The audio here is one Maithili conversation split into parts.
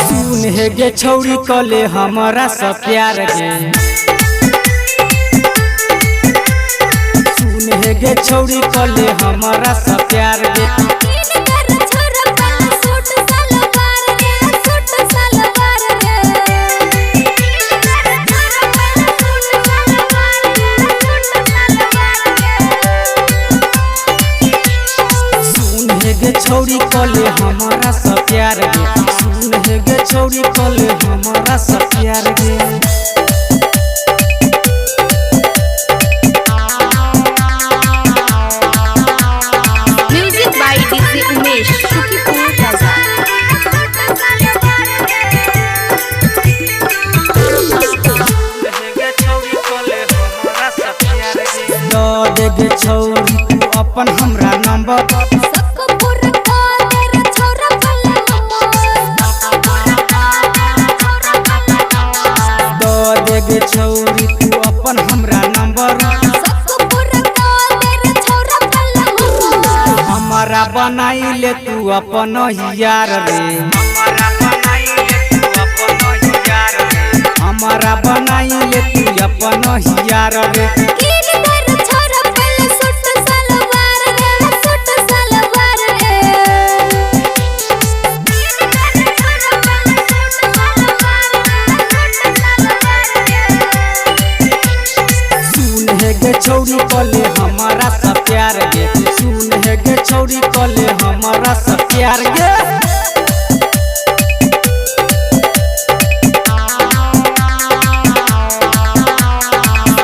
सुन हे गे छौरी कले हमरा से प्यार गे। सुन हे गे छौरी कले हमरा से प्यार गे। सुन हे गे छौरी कले हमरा से प्यार गे। सुन हे गे छौरी कले हमरा से प्यार गे। Music by DJ Umesh Sukhipur Bazar. दऽ दे गे छौरी तू अपन हमरा नंबर। दऽ दे गे छौरी तू अपन हमरा नंबर। हमरा बनाई ले तू अपन यार रे। हमरा बनाई ले तू अपन यार रे। सुन हे गे छौरी कले हमरा से प्यार गे। सुन हे गे छौरी कले हमरा से प्यार गे।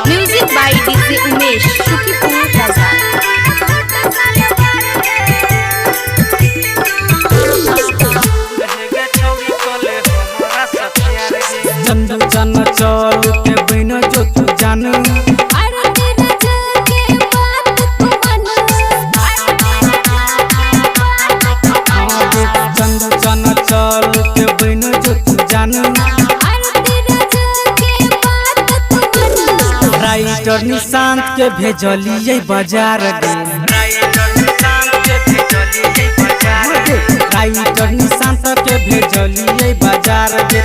Music by DJ Umesh Sukhipur Bazar. Chandu चन चल के बन जो तू जान। चंदू चन चल के बन जो तू जान। राइटर निशांत के भेजलिए बाजार गे। राइटर निशांत के भेजलिए बाजार गे।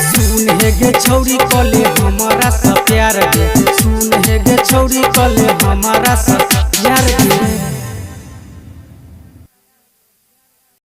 सुन हे गे छौरी कले हमरा से प्यार गे। सुन हे गे छौरी कले हमरा से